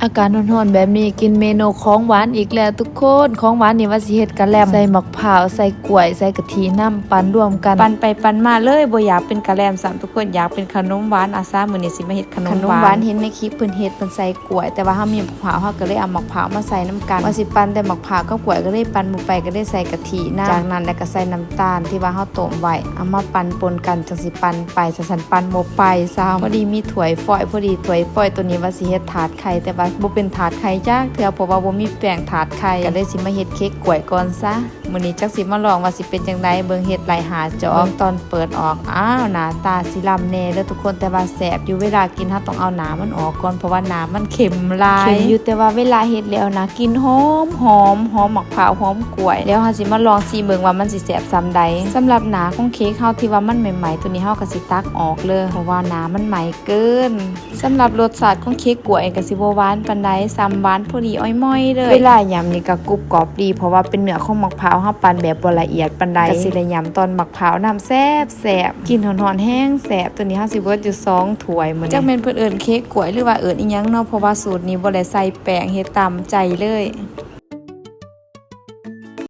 ອາກາດຮ້ອນໆແບບນີ້ ກິນເມນູຂອງຫວານອີກແລ້ວທຸກຄົນ. ຂອງຫວານນີ້ວ່າຊິເຮັດກະແລັມ ໃສ່ໝາກພ້າວ ໃສ່ກ້ວຍ ໃສ່ກະທິນຳ ປັ່ນລວມກັນ ປັ່ນໄປປັ່ນມາເລີຍ ບໍ່ຢາກເປັນກະແລັມຊ້ຳທຸກຄົນ ຢາກເປັນຂະໜົມຫວານ. ອາສາມື້ນີ້ຊິມາເຮັດຂະໜມ ຂະໜມຫວານ ຫວານ ເຫັນໃນຄລິບເພິ່ນເຮັດ ເພິ່ນໃສ່ກ້ວຍ ແຕ່ວ່າເຮົາມີໝາກພ້າວ ເຮົາກໍເລີຍເອົາໝາກພ້າວມາໃສ່ນຳກັນ. ວ່າຊິປັ່ນແຕ່ໝາກພ້າວກັບກ້ວຍ ກໍເລີຍປັ່ນບໍ່ໄປ ກໍເລີຍໃສ່ກະທິນຳ. ຈາກນັ້ນແລ້ວກໍໃສ່ນ້ຳຕານທີ່ວ່າເຮົາຕົ້ມໄວ້ ເອົາມາປັ່ນປົນກັນ ຈັ່ງຊິປັ່ນໄປ. ຊັ້ນໆ ປັ່ນບໍ່ໄປຊ້ຳ. ພໍດີມີຖ້ວຍຟອຍ ພໍດີຖ້ວຍຟອຍໂຕນີ້ວ່າຊິເຮັດຖາດໄຂ່ ແຕ່ວ່າບໍ່ເປັນຖາດໄຂ່ຈັກເທື່ອ ເພາະວ່າບໍ່ມີແປ້ງຖາດໄຂ່ ກໍເລີຍຊິມາເຮັດເຄ້ກກ້ວຍກ່ອນຊະ. ມື້ນີ້ຈັກຊິມາລອງວ່າຊິເປັນຈັ່ງໃດ ເບິ່ງເຮັດໄລ່ຫ້າຈອກ ເບິ່ງຕອນເປີດອອກ ອ້າວ ໜ້າຕາຊິລຳແດ່ເດີທຸກຄົນ ແຕ່ວ່າແຊບຢູ່. ເວລາກິນເຮົາຕ້ອງເອົາໜ້າມັນອອກກ່ອນ ເພາະວ່າໜ້າມັນເຄັມຫຼາຍ ເຄັມຢູ່ ແຕ່ວ່າເວລາເຮັດແລ້ວນະ ກິ່ນຫອມໆ ຫອມໝາກພ້າວ ຫອມກ້ວຍ. ແລ້ວເຮົາຊິມາລອງຊີມເບິ່ງວ່າມັນຊິແຊບສ່ຳໃດ. ສຳລັບໜ້າຂອງເຄ້ກເຮົາທີ່ວ່າມັນໃໝ່ໆ ໂຕນີ້ເຮົາກໍຊິຕັກອອກເລີຍ ເພາະວ່າໜ້າມັນໃໝ່ເກີນ. ສຳລັບລົດຊາດຂອງເຄ້ກກ້ວຍກໍຊິບໍ່ຫວານປານໃດ ຊ້ຳຫວານພໍດີອ້ອຍໝ້ອຍເລີຍ. ເວລາຫຍ້ຳນີ້ກໍກຸບກອບດີ ເພາະວ່າເປັນເນື້ອຂອງໝາກພ້າວ ເຮົາປັ່ນແບບບໍ່ລະອຽດປານໃດ ກໍຊິໄດ້ຫຍ້ຳຕອນໝາກພ້າວນຳ ແຊບໆ ກິນຮ້ອນໆແຮງແຊບ. ໂຕນີ້ເຮົາຊິເບິດຢູ່ສອງຖ້ວຍມື້ນີ້. ຈັກແມ່ນເພິ່ນເອີ້ນເຄ້ກກ້ວຍ ຫຼືວ່າເອີ້ນອີ່ຫຍັງເນາະ ເພາະວ່າສູດນີ້ບໍ່ໄດ້ໃສ່ແປ້ງ ເຮັດຕາມໃຈເລີຍ.